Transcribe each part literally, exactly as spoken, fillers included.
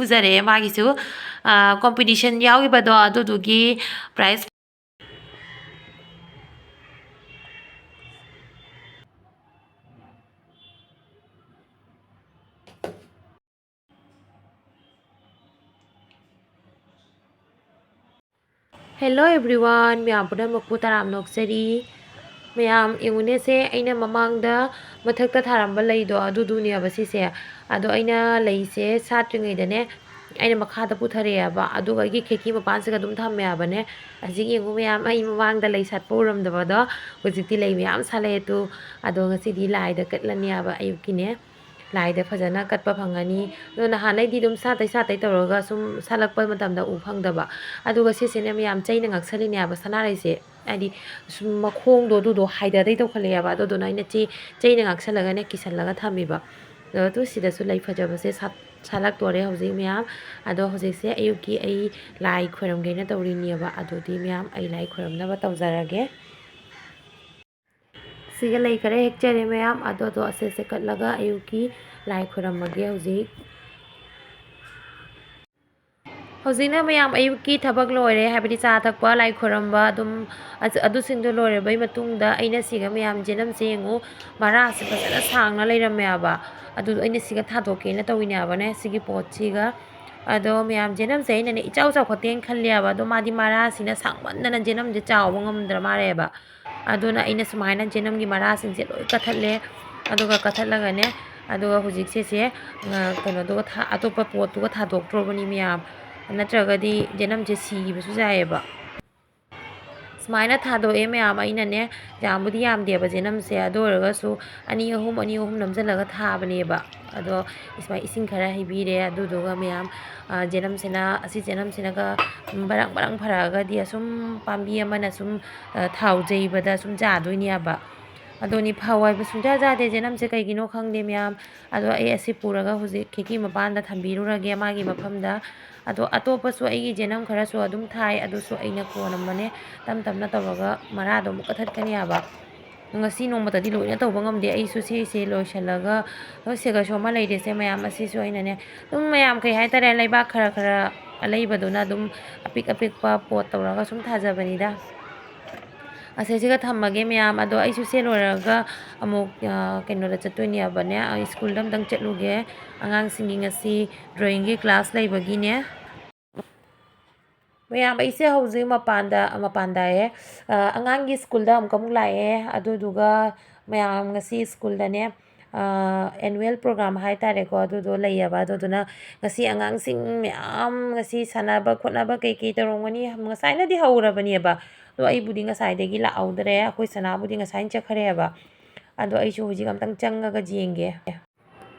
ꯄꯨꯖꯔꯛꯑꯦ꯫ ꯃꯥꯒꯤꯁꯨ ꯀꯣꯝꯄꯤꯇꯤꯁꯟ ꯌꯥꯎꯈꯤꯕꯗꯣ ꯑꯗꯨꯗꯨꯒꯤ prize. Hello everyone, ꯃꯌꯥꯝ ꯄꯨꯝꯅꯃꯛꯄꯨ ꯇꯔꯥꯝꯅ ꯑꯣꯛꯆꯔꯤ꯫ ꯃꯌꯥꯝ ꯌꯦꯡꯉꯨꯅꯦꯁꯦ, ꯑꯩꯅ ꯃꯃꯥꯡꯗ ꯃꯊꯛꯇ ꯊꯥꯔꯝꯕ ꯂꯩꯗꯣ ꯑꯗꯨꯗꯨꯅꯦꯕ ꯁꯤꯁꯦ꯫ ꯑꯗꯣ ꯑꯩꯅ ꯂꯩꯁꯦ ꯁꯥꯠꯇ꯭ꯔꯤꯉꯩꯗꯅꯦ, ꯑꯩꯅ ꯃꯈꯥꯗ ꯄꯨꯊꯔꯛꯑꯦꯕ, ꯑꯗꯨꯒ ꯑꯩꯒꯤ ꯈꯦꯀꯤ ꯃꯄꯥꯟꯁꯤꯒ ꯑꯗꯨꯝ ꯊꯝꯃꯦꯕꯅꯦ꯫ ꯍꯧꯖꯤꯛ ꯌꯦꯡꯉꯨ ꯃꯌꯥꯝ, ꯑꯩ ꯃꯃꯥꯡꯗ ꯂꯩ ꯁꯥꯠꯄ ꯎꯔꯝꯗꯕꯗꯣ ꯍꯧꯖꯤꯛꯇꯤ ꯂꯩ ꯃꯌꯥꯝ ꯁꯥꯠꯂꯛꯑꯦ ꯇꯨ꯫ ꯑꯗꯣ ꯉꯁꯤꯗꯤ ꯂꯥꯏꯗ ꯀꯠꯂꯅꯦꯕ ꯑꯌꯨꯛꯀꯤꯅꯦ꯫ ꯂꯥꯏꯗ ꯐꯖꯅ ꯀꯠꯄ ꯐꯪꯉꯅꯤ꯫ ꯑꯗꯣ ꯅꯍꯥꯟꯉꯩꯗꯤ ꯑꯗꯨꯝ ꯁꯥꯠꯇꯩ ꯁꯥꯠꯇꯩ ꯇꯧꯔꯒ ꯁꯨꯝ ꯁꯥꯠꯂꯛꯄ ꯃꯇꯝꯗ ꯎ ꯐꯪꯗꯕ꯫ ꯑꯗꯨꯒ ꯁꯤꯁꯤꯅ ꯃꯌꯥꯝ ꯆꯩꯅ ꯉꯥꯛꯁꯜꯂꯤꯅꯦ ꯍꯥꯏꯕ ꯁꯅꯥꯔꯩꯁꯦ꯫ ꯍꯥꯏꯗꯤ ꯁꯨꯝ ꯃꯈꯣꯡꯗꯣ ꯑꯗꯨꯗꯣ ꯍꯥꯏꯗꯗꯩ ꯇꯧꯈꯠꯂꯛꯑꯦꯕ꯫ ꯑꯗꯨꯗꯨꯅ ꯑꯩꯅ ꯆꯦ-, ꯆꯩꯅ ꯉꯥꯛꯁꯜꯂꯒꯅꯦ ꯀꯤꯁꯜꯂꯒ ꯊꯝꯃꯤꯕ꯫ ꯑꯗꯣ ꯇꯨ ꯁꯤꯗꯁꯨ ꯂꯩ ꯐꯖꯕꯁꯦ ꯁꯥꯠ-, ꯁꯥꯠꯂꯛꯇꯣꯔꯦ ꯍꯧꯖꯤꯛ ꯃꯌꯥꯝ꯫ ꯑꯗꯣ ꯍꯧꯖꯤꯛꯁꯦ ꯑꯌꯨꯛꯀꯤ ꯑꯩ ꯂꯥꯏ ꯈꯣꯏꯔꯝꯒꯦꯅ ꯇꯧꯔꯤꯅꯦꯕ꯫ ꯑꯗꯨꯗꯤ ꯃꯌꯥꯝ ꯑꯩ ꯂꯥꯏ ꯈꯣꯏꯔꯝꯅꯕ ꯇꯧꯖꯔꯒꯦ꯫ ꯁꯤꯒ ꯂꯩ ꯈꯔ ꯍꯦꯛꯆꯔꯦ ꯃꯌꯥꯝ꯫ ꯑꯗꯣ, ꯑꯗꯣ ꯑꯁꯦ ꯁꯦ ꯀꯠꯂꯒ ꯑꯌꯨꯛꯀꯤ ꯂꯥꯏ ꯈꯣꯏꯔꯝꯃꯒꯦ ꯍꯧꯖꯤꯛ꯫ ꯍꯧꯖꯤꯛꯅ ꯃꯌꯥꯝ ꯑꯌꯨꯛꯀꯤ ꯊꯕꯛ ꯂꯣꯏꯔꯦ, ꯍꯥꯏꯕꯗꯤ ꯆꯥ ꯊꯛꯄ, ꯂꯥꯏ ꯈꯣꯏꯔꯝꯕ, ꯑꯗꯨꯝ ꯑꯗꯨ-, ꯑꯗꯨꯁꯤꯡꯗꯣ ꯂꯣꯏꯔꯕꯩ ꯃꯇꯨꯡꯗ ꯑꯩꯅ ꯁꯤꯒ ꯃꯌꯥꯝ ꯖꯦꯅꯝꯁꯦ ꯌꯦꯡꯉꯨ, ꯃꯔꯥꯁꯦ ꯐꯖꯅ ꯁꯥꯡꯅ ꯂꯩꯔꯝꯃꯦꯕ꯫ ꯑꯗꯨꯗꯣ ꯑꯩꯅ ꯁꯤꯒ ꯊꯥꯗꯣꯛꯀꯦꯅ ꯇꯧꯋꯤꯅꯦꯕꯅꯦ, ꯁꯤꯒꯤ ꯄꯣꯠꯁꯤꯒ꯫ ꯑꯗꯣ ꯃꯌꯥꯝ ꯖꯦꯅꯝꯁꯦ ꯑꯩꯅꯅꯦ ꯏꯆꯥꯎ ꯆꯥꯎꯈꯠꯇꯦꯅ ꯈꯜꯂꯦꯕ꯫ ꯑꯗꯣ ꯃꯥꯗꯤ ꯃꯔꯥꯁꯤꯅ ꯁꯥꯡꯃꯟꯗꯅ ꯖꯦꯅꯝꯁꯦ ꯆꯥꯎꯕ ꯉꯝꯗ꯭ꯔ ꯃꯥꯜꯂꯦꯕ꯫ ꯑꯗꯨꯅ ꯑꯩꯅ ꯁꯨꯃꯥꯏꯅ ꯖꯦꯅꯝꯒꯤ ꯃꯔꯥꯁꯤꯡꯁꯦ ꯂꯣꯏ ꯀꯠꯊꯠꯂꯦ꯫ ꯑꯗꯨꯒ ꯀꯠꯊꯠꯂꯒꯅꯦ, ꯑꯗꯨꯒ ꯍꯧꯖꯤꯛꯁꯦ ꯁꯦ, ꯑ, ꯀꯩꯅꯣꯗꯨꯒ ꯊꯥ-, ꯑꯇꯣꯞꯄ ꯄꯣꯠꯇꯨꯒ ꯊꯥꯗꯣꯛꯇ꯭ꯔꯣꯕꯅꯤ ꯃꯌꯥꯝ꯫ ꯅꯠꯇ꯭ꯔꯒꯗꯤ ꯖꯦꯅꯝꯁꯦ ꯁꯤꯈꯤꯕꯁꯨ ꯌꯥꯏꯌꯦꯕ꯫ ꯁꯨꯃꯥꯏꯅ ꯊꯥꯗꯣꯛꯑꯦ ꯃꯌꯥꯝ꯫ ꯑꯩꯅꯅꯦ, ꯌꯥꯝꯕꯨꯗꯤ ꯌꯥꯝꯗꯦꯕ ꯖꯦꯅꯝꯁꯦ, ꯑꯗꯨ ꯑꯣꯏꯔꯒꯁꯨ ꯑꯅꯤ ꯑꯍꯨꯝ, ꯑꯅꯤ ꯑꯍꯨꯝ ꯅꯝꯁꯤꯜꯂꯒ ꯊꯥꯕꯅꯦꯕ꯫ ꯑꯗꯣ ꯁꯨꯃꯥꯏꯅ ꯏꯁꯤꯡ ꯈꯔ ꯍꯩꯕꯤꯔꯦ, ꯑꯗꯨꯗꯨꯒ ꯃꯌꯥꯝ, ꯑ, ꯖꯦꯅꯝꯁꯤꯅ, ꯑꯁꯤ ꯖꯦꯅꯝꯁꯤꯅꯒ ꯕꯔꯪ ꯕꯔꯪ ꯐꯔꯛꯑꯒꯗꯤ ꯑꯁꯨꯝ ꯄꯥꯝꯕꯤ ꯑꯃꯅ ꯁꯨꯝ, ꯑ, ꯊꯥꯎ ꯌꯩꯕꯗ ꯁꯨꯝ ꯌꯥꯗꯣꯏꯅꯦꯕ꯫ ꯑꯗꯨꯅꯤ, ꯐꯧ ꯍꯥꯏꯕ ꯁꯨꯡꯌꯥ ꯌꯥꯗꯦ ꯖꯦꯅꯝꯁꯦ, ꯀꯩꯒꯤꯅꯣ ꯈꯪꯗꯦ ꯃꯌꯥꯝ꯫ ꯑꯗꯣ ꯑꯩ ꯑꯁꯤ ꯄꯨꯔꯒ ꯍꯧꯖꯤꯛ ꯈꯦꯀꯤ ꯃꯄꯥꯟꯗ ꯊꯝꯕꯤꯔꯨꯔꯒꯦ ꯃꯥꯒꯤ ꯃꯐꯝꯗ꯫ ꯑꯗꯣ ꯑꯇꯣꯞꯄꯁꯨ ꯑꯩꯒꯤ ꯖꯦꯅꯝ ꯈꯔꯁꯨ ꯑꯗꯨꯝ ꯊꯥꯏ, ꯑꯗꯨꯁꯨ ꯑꯩꯅ ꯀꯣꯟꯅ ꯃꯅꯦ ꯇꯞ ꯇꯞꯅ ꯇꯧꯔꯒ ꯃꯔꯥꯗꯣ ꯑꯃꯨꯛ ꯀꯛꯊꯠꯀꯅꯤ ꯍꯥꯏꯕ꯫ ꯉꯁꯤ ꯅꯣꯡꯃꯇꯗꯤ ꯂꯣꯏꯅ ꯇꯧꯕ ꯉꯝꯗꯦ꯫ ꯑꯩꯁꯨ ꯁꯤꯁꯦ ꯂꯣꯏꯁꯤꯜꯂꯒ, ꯍꯣꯏ, ꯁꯤꯒꯁꯨ ꯑꯃ ꯂꯩꯔꯦꯁꯦ꯫ ꯃꯌꯥꯝ ꯑꯁꯤꯁꯨ ꯑꯩꯅꯅꯦ, ꯑꯗꯨꯝ ꯃꯌꯥꯝ ꯀꯩ ꯍꯥꯏꯇꯥꯔꯦ, ꯂꯩꯕꯥꯛ ꯈꯔ ꯈꯔ ꯑꯂꯩꯕꯗꯨꯅ ꯑꯗꯨꯝ ꯑꯄꯤꯛ ꯑꯄꯤꯛꯄ ꯄꯣꯠ ꯇꯧꯔꯒ ꯁꯨꯝ ꯊꯥꯖꯕꯅꯤꯗ꯫ ꯑꯁꯤꯁꯤꯒ ꯊꯝꯃꯒꯦ ꯃꯌꯥꯝ꯫ ꯑꯗꯣ ꯑꯩꯁꯨ ꯁꯤ ꯂꯣꯏꯔꯒ ꯑꯃꯨꯛ, ꯑ, ꯀꯩꯅꯣꯗ ꯆꯠꯇꯣꯏꯅꯦꯕꯅꯦ, ꯑ, ꯁ꯭ꯀꯨꯜꯗ ꯑꯝꯇꯪ ꯆꯠꯂꯨꯒꯦ꯫ ꯑꯉꯥꯡꯁꯤꯡꯒꯤ ꯉꯁꯤ ꯗ꯭ꯔꯣꯌꯤꯡꯒꯤ ꯀ꯭ꯂꯥꯁ ꯂꯩꯕꯒꯤꯅꯦ꯫ ꯃꯌꯥꯝ, ꯑꯩꯁꯦ ꯍꯧꯖꯤꯛ ꯃꯄꯥꯟꯗ, ꯃꯄꯥꯟꯗ ꯍꯥꯏꯌꯦ, ꯑ, ꯑꯉꯥꯡꯒꯤ ꯁ꯭ꯀꯨꯜꯗ ꯑꯃꯨꯛꯀ ꯑꯃꯨꯛ ꯂꯥꯛꯑꯦ꯫ ꯑꯗꯨꯗꯨꯒ ꯃꯌꯥꯝ ꯉꯁꯤ ꯁ꯭ꯀꯨꯜꯗꯅꯦ, ꯑ, annual program ꯍꯥꯏ ꯇꯥꯔꯦꯀꯣ, ꯑꯗꯨꯗꯣ ꯂꯩꯌꯦꯕ꯫ ꯑꯗꯨꯗꯨꯅ ꯉꯁꯤ ꯑꯉꯥꯡꯁꯤꯡ ꯃꯌꯥꯝ ꯉꯁꯤ ꯁꯥꯟꯅꯕ ꯈꯣꯠꯅꯕ ꯀꯩꯀꯩ ꯇꯧꯔꯝꯒꯅꯤ, ꯉꯁꯥꯏꯅꯗꯤ ꯍꯧꯔꯕꯅꯦꯕ꯫ ꯑꯗꯣ ꯑꯩꯕꯨꯗꯤ ꯉꯁꯥꯏꯗꯒꯤ ꯂꯥꯛꯍꯧꯗ꯭ꯔꯦ, ꯑꯩꯈꯣꯏ ꯁꯅꯥꯕꯨꯗꯤ ꯉꯁꯥꯏꯅ ꯆꯠꯈ꯭ꯔꯦꯕ꯫ ꯑꯗꯣ ꯑꯩꯁꯨ ꯍꯧꯖꯤꯛ ꯑꯝꯇꯪ ꯆꯪꯉꯒ ꯌꯦꯡꯒꯦ꯫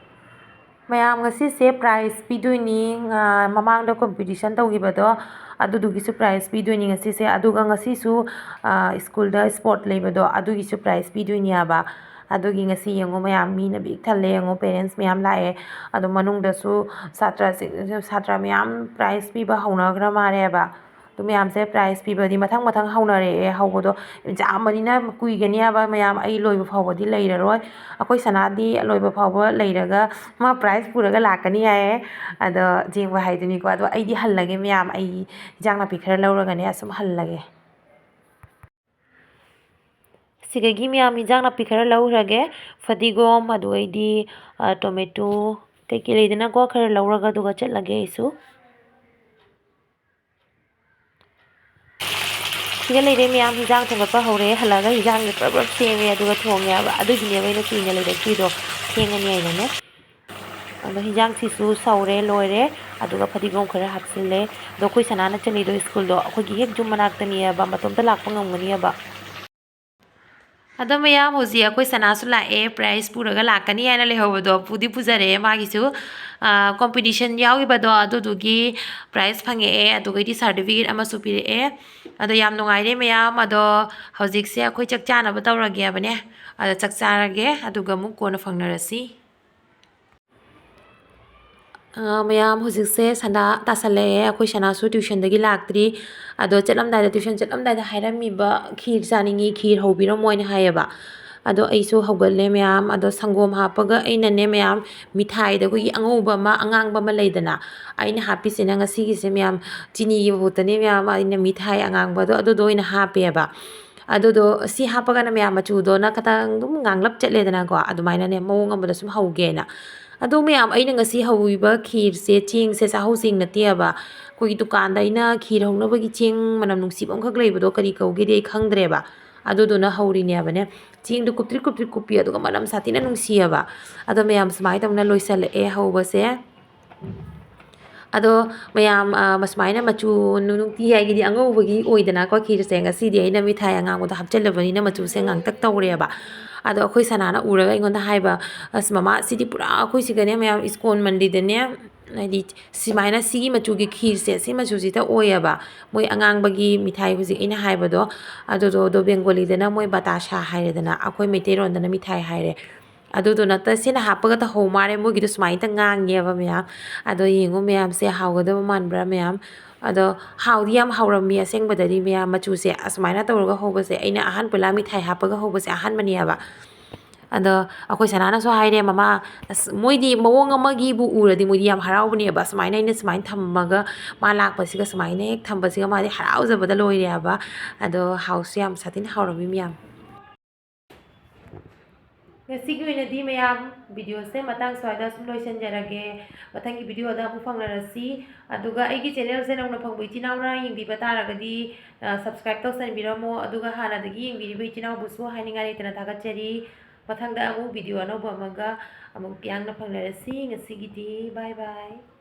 ꯃꯌꯥꯝ, ꯉꯁꯤꯁꯦ prize ꯄꯤꯗꯣꯏꯅꯤ꯫ ꯉꯥ-, ꯃꯃꯥꯡꯗ competition ꯇꯧꯈꯤꯕꯗꯣ, ꯑꯗꯨꯗꯨꯒꯤꯁꯨ prize ꯄꯤꯗꯣꯏꯅꯤ ꯉꯁꯤꯁꯦ꯫ ꯑꯗꯨꯒ ꯉꯁꯤꯁꯨ, ꯑ, ꯁ꯭ꯀꯨꯜꯗ sport ꯂꯩꯕꯗꯣ, ꯑꯗꯨꯒꯤꯁꯨ prize ꯄꯤꯗꯣꯏꯅꯦꯕ꯫ ꯑꯗꯨꯒꯤ ꯉꯁꯤ ꯌꯦꯡꯉꯣ ꯃꯌꯥꯝ, ꯃꯤꯅ ꯄꯤꯛ ꯊꯜꯂꯦ ꯌꯦꯡꯉꯣ, parents ꯃꯌꯥꯝ ꯂꯥꯛꯑꯦ꯫ ꯑꯗꯣ ꯃꯅꯨꯡꯗꯁꯨ ꯁꯥꯇ꯭ꯔꯁꯤꯡ, ꯁꯥꯇ꯭ꯔ ꯃꯌꯥꯝ prize ꯄꯤꯕ ꯍꯧꯅꯈ꯭ꯔ ꯃꯥꯜꯂꯦꯕ꯫ ꯑꯗꯨ ꯃꯌꯥꯝꯁꯦ prize ꯄꯤꯕꯗꯤ ꯃꯊꯪ ꯃꯊꯪ ꯍꯧꯅꯔꯛꯑꯦ꯫ ꯍꯧꯕꯗꯣ ꯌꯥꯝꯕꯅꯤꯅ ꯀꯨꯏꯒꯅꯤ ꯍꯥꯏꯕ ꯃꯌꯥꯝ, ꯑꯩ ꯂꯣꯏꯕ ꯐꯥꯎꯕꯗꯤ ꯂꯩꯔꯔꯣꯏ꯫ ꯑꯩꯈꯣꯏ ꯁꯅꯥꯗꯤ ꯂꯣꯏꯕ ꯐꯥꯎꯕ ꯂꯩꯔꯒ ꯃꯥ prize ꯄꯨꯔꯒ ꯂꯥꯛꯀꯅꯤ ꯍꯥꯏꯌꯦ꯫ ꯑꯗꯣ ꯌꯦꯡꯕ ꯍꯥꯏꯗꯨꯅꯤꯀꯣ꯫ ꯑꯗꯣ ꯑꯩꯗꯤ ꯍꯜꯂꯒꯦ ꯃꯌꯥꯝ, ꯑꯩ ꯏꯟꯖꯥꯡ ꯅꯥꯄꯤ ꯈꯔ ꯂꯧꯔꯒꯅꯦ ꯑꯁꯨꯝ ꯍꯜꯂꯒꯦ꯫ ꯁꯤꯗꯒꯤ ꯃꯌꯥꯝ ꯏꯟꯖꯥꯡ ꯅꯥꯄꯤ ꯈꯔ ꯂꯧꯈ꯭ꯔꯒꯦ꯫ ꯐꯗꯤꯒꯣꯝ, ꯑꯗꯨ ꯑꯩꯗꯤ, ꯑ, tomato, ꯀꯩꯀꯩ ꯂꯩꯗꯅꯀꯣ, ꯈꯔ ꯂꯧꯔꯒ ꯑꯗꯨꯒ ꯆꯠꯂꯒꯦ ꯑꯩꯁꯨ꯫ ꯁꯤꯗ ꯂꯩꯔꯦ ꯃꯌꯥꯝ, ꯍꯤꯟꯖꯥꯡ ꯊꯣꯡꯒꯠꯄ ꯍꯧꯔꯦ꯫ ꯍꯜꯂꯛꯑꯒ ꯍꯤꯟꯖꯥꯡꯁꯦ ꯄ꯭ꯔꯞ ꯄ꯭ꯔꯞ ꯁꯦꯝꯃꯦ, ꯑꯗꯨꯒ ꯊꯣꯡꯉꯦ ꯍꯥꯏꯕ꯫ ꯑꯗꯨꯒꯤꯅꯦꯕ ꯑꯩꯅ ꯀꯨꯏꯅ ꯂꯩꯔꯛꯇ꯭ꯔꯤꯗꯣ, ꯊꯦꯡꯉꯅꯤ ꯍꯥꯏꯅꯅꯦ꯫ ꯑꯗꯣ ꯍꯤꯟꯖꯥꯡꯁꯤꯁꯨ ꯁꯧꯔꯦ, ꯂꯣꯏꯔꯦ꯫ ꯑꯗꯨꯒ ꯐꯗꯤꯒꯣꯝ ꯈꯔ ꯍꯥꯞꯆꯤꯜꯂꯦ꯫ ꯑꯗꯣ ꯑꯩꯈꯣꯏ ꯁꯅꯥꯅ ꯆꯠꯂꯤꯗꯣ ꯁ꯭ꯀꯨꯜꯗꯣ ꯑꯩꯈꯣꯏꯒꯤ ꯍꯦꯛ ꯌꯨꯝ ꯃꯅꯥꯛꯇꯅꯤꯑꯕ, ꯃꯇꯣꯝꯇ ꯂꯥꯛꯄ ꯉꯝꯒꯅꯤꯑꯕ꯫ ꯑꯗꯣ ꯃꯌꯥꯝ, ꯍꯧꯖꯤꯛ ꯑꯩꯈꯣꯏ ꯁꯅꯥꯁꯨ ꯂꯥꯛꯑꯦ, prize ꯄꯨꯔꯒ ꯂꯥꯛꯀꯅꯤ ꯍꯥꯏꯅ ꯂꯩꯍꯧꯕꯗꯣ ꯄꯨꯗꯤ ꯄꯨꯖꯔꯛꯑꯦ꯫ ꯃꯥꯒꯤꯁꯨ, ꯑ, competition ꯌꯥꯎꯈꯤꯕꯗꯣ ꯑꯗꯨꯗꯨꯒꯤ prize ꯐꯪꯉꯛꯑꯦ, ꯑꯗꯨꯒꯩꯗꯤ certificate ꯑꯃꯁꯨ ꯄꯤꯔꯛꯑꯦ꯫ ꯑꯗꯣ ꯌꯥꯝ ꯅꯨꯡꯉꯥꯏꯔꯦ ꯃꯌꯥꯝ꯫ ꯑꯗꯣ ꯍꯧꯖꯤꯛꯁꯦ ꯑꯩꯈꯣꯏ ꯆꯥꯛ ꯆꯥꯅꯕ ꯇꯧꯔꯒꯦ ꯍꯥꯏꯕꯅꯦ꯫ ꯑꯗꯣ ꯆꯥꯛ ꯆꯥꯔꯒꯦ, ꯑꯗꯨꯒ ꯑꯃꯨꯛ ꯀꯣꯟꯅ ꯐꯪꯅꯔꯁꯤ꯫ ꯑ, ꯃꯌꯥꯝ, ꯍꯧꯖꯤꯛꯁꯦ ꯁꯟꯗꯥ ꯇꯥꯁꯜꯂꯛꯑꯦ, ꯑꯩꯈꯣꯏ ꯁꯅꯥꯁꯨ tuition ꯗꯒꯤ ꯂꯥꯛꯇ꯭ꯔꯤ꯫ ꯑꯗꯣ ꯆꯠꯂꯝꯗꯥꯏꯗ, tuition ꯆꯠꯂꯝꯗꯥꯏꯗ ꯍꯥꯏꯔꯝꯃꯤꯕ, "ꯈꯤꯔ ꯆꯥꯅꯤꯡꯉꯤ, ꯈꯤꯔ ꯍꯧꯕꯤꯔꯝꯃꯣꯅ" ꯍꯥꯏꯌꯦꯕ꯫ ꯑꯗꯣ ꯑꯩꯁꯨ ꯍꯧꯒꯠꯂꯦ ꯃꯌꯥꯝ꯫ ꯑꯗꯣ ꯁꯪꯒꯣꯝ ꯍꯥꯞꯄꯒ ꯑꯩꯅꯅꯦ ꯃꯌꯥꯝ, ꯃꯤꯊꯥꯏꯗ ꯑꯩꯈꯣꯏꯒꯤ ꯑꯉꯧꯕ ꯑꯃ, ꯑꯉꯥꯡꯕ ꯑꯃ ꯂꯩꯗꯅ, ꯑꯩꯅ ꯍꯥꯞꯄꯤꯁꯤꯅ ꯉꯁꯤꯒꯤꯁꯦ ꯃꯌꯥꯝ, ꯆꯤꯅꯤꯒꯤ ꯃꯍꯨꯠꯇꯅꯦ ꯃꯌꯥꯝ ꯑꯩꯅ ꯃꯤꯊꯥꯏ ꯑꯉꯥꯡꯕꯗꯣ ꯑꯗꯨꯗꯣ ꯑꯣꯏꯅ ꯍꯥꯞꯄꯦꯕ꯫ ꯑꯗꯨꯗꯣ ꯁꯤ ꯍꯥꯞꯄꯒꯅ ꯃꯌꯥꯝ ꯃꯆꯨꯗꯣꯅ ꯈꯇꯪ ꯑꯗꯨꯝ ꯉꯥꯡꯂꯞ ꯆꯠꯂꯦꯗꯅꯀꯣ, ꯑꯗꯨꯃꯥꯏꯅꯅꯦ ꯃꯑꯣꯡ ꯑꯃꯗ ꯁꯨꯝ ꯍꯧꯒꯦꯅ꯫ ꯑꯗꯣ ꯃꯌꯥꯝ, ꯑꯩꯅ ꯉꯁꯤ ꯍꯧꯔꯤꯕ ꯈꯤꯔꯁꯦ ꯆꯦꯡꯁꯦ ꯆꯥꯛꯍꯧ ꯆꯦꯡ ꯅꯠꯇꯦꯕ꯫ ꯑꯩꯈꯣꯏꯒꯤ ꯗꯨꯀꯥꯟꯗ ꯑꯩꯅ ꯈꯤꯔ ꯍꯧꯅꯕꯒꯤ ꯆꯦꯡ ꯃꯅꯝ ꯅꯨꯡꯁꯤꯕ ꯑꯃꯈꯛ ꯂꯩꯕꯗꯣ ꯀꯔꯤ ꯀꯧꯒꯦꯗꯤ ꯑꯩ ꯈꯪꯗ꯭ꯔꯦꯕ꯫ ꯑꯗꯨꯗꯨꯅ ꯍꯧꯔꯤꯅꯦꯕꯅꯦ꯫ ꯆꯦꯡꯗꯣ ꯀꯨꯞꯇ꯭ꯔꯤꯛ ꯀꯨꯞꯇ꯭ꯔꯤꯛ ꯀꯨꯞꯄꯤ, ꯑꯗꯨꯒ ꯃꯅꯝ ꯁꯥꯊꯤꯅ ꯅꯨꯡꯁꯤꯌꯦꯕ꯫ ꯑꯗꯣ ꯃꯌꯥꯝ, ꯁꯨꯃꯥꯏꯅ ꯇꯧꯅ ꯂꯣꯏꯁꯜꯂꯛꯑꯦ ꯍꯧꯕꯁꯦ꯫ ꯑꯗꯣ ꯃꯌꯥꯝ, ꯑ, ꯁꯨꯃꯥꯏꯅ ꯃꯆꯨ ꯅꯨꯡꯇꯤ ꯍꯥꯏꯒꯤꯗꯤ ꯑꯉꯧꯕꯒꯤ ꯑꯣꯏꯗꯅꯀꯣ ꯈꯤꯔꯁꯦ꯫ ꯉꯁꯤꯗꯤ ꯑꯩꯅ ꯃꯤꯊꯥꯏ ꯑꯉꯥꯡꯕꯗꯣ ꯍꯥꯞꯆꯤꯜꯂꯕꯅꯤꯅ ꯃꯆꯨꯁꯦ ꯉꯥꯡꯇꯛ ꯇꯧꯔꯦꯕ꯫ ꯑꯗꯣ ꯑꯩꯈꯣꯏ ꯁꯅꯥꯅ ꯎꯔꯒ ꯑꯩꯉꯣꯟꯗ ꯍꯥꯏꯕ, "ꯑꯁ ꯃꯃꯥ, ꯁꯤꯗꯤ ꯄꯨꯔꯥ ꯑꯩꯈꯣꯏ ꯁꯤꯒꯅꯦ ꯃꯌꯥꯝ ꯏꯁꯀꯣꯟ ꯃꯟꯗꯤꯔꯗꯅꯦ, ꯍꯥꯏꯗꯤ ꯁꯨꯃꯥꯏꯅ ꯁꯤꯒꯤ ꯃꯆꯨꯒꯤ ꯈꯤꯔꯁꯦ, ꯁꯤ ꯃꯆꯨꯁꯤꯗ ꯑꯣꯏꯌꯦꯕ ꯃꯣꯏ ꯑꯉꯥꯡꯕꯒꯤ ꯃꯤꯊꯥꯏ ꯍꯧꯖꯤꯛ ꯑꯩꯅ ꯍꯥꯏꯕꯗꯣ꯫ ꯑꯗꯨꯗꯣ, ꯑꯗꯣ ꯕꯦꯡꯒꯣꯂꯤꯗꯅ ꯃꯣꯏ ꯕꯇꯥꯁꯥ ꯍꯥꯏꯔꯦꯗꯅ, ꯑꯩꯈꯣꯏ ꯃꯩꯇꯩꯔꯣꯟꯗꯅ ꯃꯤꯊꯥꯏ ꯍꯥꯏꯔꯦ꯫ ꯑꯗꯨꯗꯨꯅ ꯇ-, ꯁꯤꯅ ꯍꯥꯞꯄꯒꯇ ꯍꯧ ꯃꯥꯜꯂꯦ, ꯃꯣꯏꯒꯤꯗꯣ ꯁꯨꯃꯥꯏꯅ ꯉꯥꯡꯉꯦꯕ ꯃꯌꯥꯝ꯫ ꯑꯗꯣ ꯌꯦꯡꯉꯨ ꯃꯌꯥꯝꯁꯦ, ꯍꯥꯎꯒꯗꯕ ꯃꯥꯟꯕ꯭ꯔꯥ ꯃꯌꯥꯝ? ꯑꯗꯣ ꯍꯥꯎꯗꯤ ꯌꯥꯝ ꯍꯥꯎꯔꯝꯃꯤ ꯑꯁꯦꯡꯕꯗꯗꯤ ꯃꯌꯥꯝ, ꯃꯆꯨꯁꯦ ꯑꯁꯨꯃꯥꯏꯅ ꯇꯧꯔꯒ ꯍꯧꯕꯁꯦ ꯑꯩꯅ ꯑꯍꯥꯟꯕ ꯂꯥ ꯃꯤꯊꯥꯏ ꯍꯥꯞꯄꯒ ꯍꯧꯕꯁꯦ ꯑꯍꯥꯟꯕꯅꯦꯕ꯫ ꯑꯗꯣ ꯑꯩꯈꯣꯏ ꯁꯅꯥꯅꯁꯨ ꯍꯥꯏꯔꯦ, "ꯃꯃꯥ, ꯑꯁ, ꯃꯣꯏꯗꯤ ꯃꯑꯣꯡ ꯑꯃꯒꯤꯕꯨ ꯎꯔꯗꯤ ꯃꯣꯏꯗꯤ ꯌꯥꯝ ꯍꯔꯥꯎꯕꯅꯦꯕ꯫ ꯁꯨꯃꯥꯏꯅ ꯑꯩꯅ ꯁꯨꯃꯥꯏꯅ ꯊꯝꯃꯒ ꯃꯥ ꯂꯥꯛꯄꯁꯤꯒ ꯁꯨꯃꯥꯏꯅ ꯍꯦꯛ ꯊꯝꯕꯁꯤꯒ ꯃꯥꯗꯤ ꯍꯔꯥꯎꯖꯕꯗ ꯂꯣꯏꯔꯦ ꯍꯥꯏꯕ"꯫ ꯑꯗꯣ ꯍꯥꯎꯁꯨ ꯌꯥꯝ ꯁꯥꯊꯤꯅ ꯍꯥꯎꯔꯝꯃꯤ ꯃꯌꯥꯝ꯫ ꯉꯁꯤꯒꯤ ꯑꯣꯏꯅꯗꯤ ꯃꯌꯥꯝ, videoꯁꯦ ꯃꯇꯥꯡ ꯁ꯭ꯋꯥꯏꯗ ꯁꯨꯝ ꯂꯣꯏꯁꯤꯟꯖꯔꯒꯦ꯫ ꯃꯊꯪꯒꯤ videoꯗ ꯑꯃꯨꯛ ꯐꯪꯅꯔꯁꯤ꯫ ꯑꯗꯨꯒ ꯑꯩꯒꯤ channelꯁꯦ ꯅꯧꯅ ꯐꯪꯕ ꯏꯆꯤꯟ ꯏꯅꯥꯎꯅ ꯌꯦꯡꯕꯤꯕ ꯇꯥꯔꯒꯗꯤ, ꯑ, subscribe ꯇꯧꯁꯟꯕꯤꯔꯝꯃꯣ꯫ ꯑꯗꯨꯒ ꯍꯥꯟꯅꯗꯒꯤ ꯌꯦꯡꯕꯤꯔꯤꯕ ꯏꯆꯤꯟ ꯏꯅꯥꯎꯕꯨꯁꯨ ꯍꯥꯏꯅꯤꯡꯉꯥꯏ ꯂꯩꯇꯅ ꯊꯥꯒꯠꯆꯔꯤ꯫ ꯃꯊꯪꯗ ꯑꯃꯨꯛ video ꯑꯅꯧꯕ ꯑꯃꯒ ꯑꯃꯨꯛ ꯌꯥꯡꯅ ꯐꯪꯅꯔꯁꯤ꯫ ꯉꯁꯤꯒꯤꯗꯤ bye bye꯫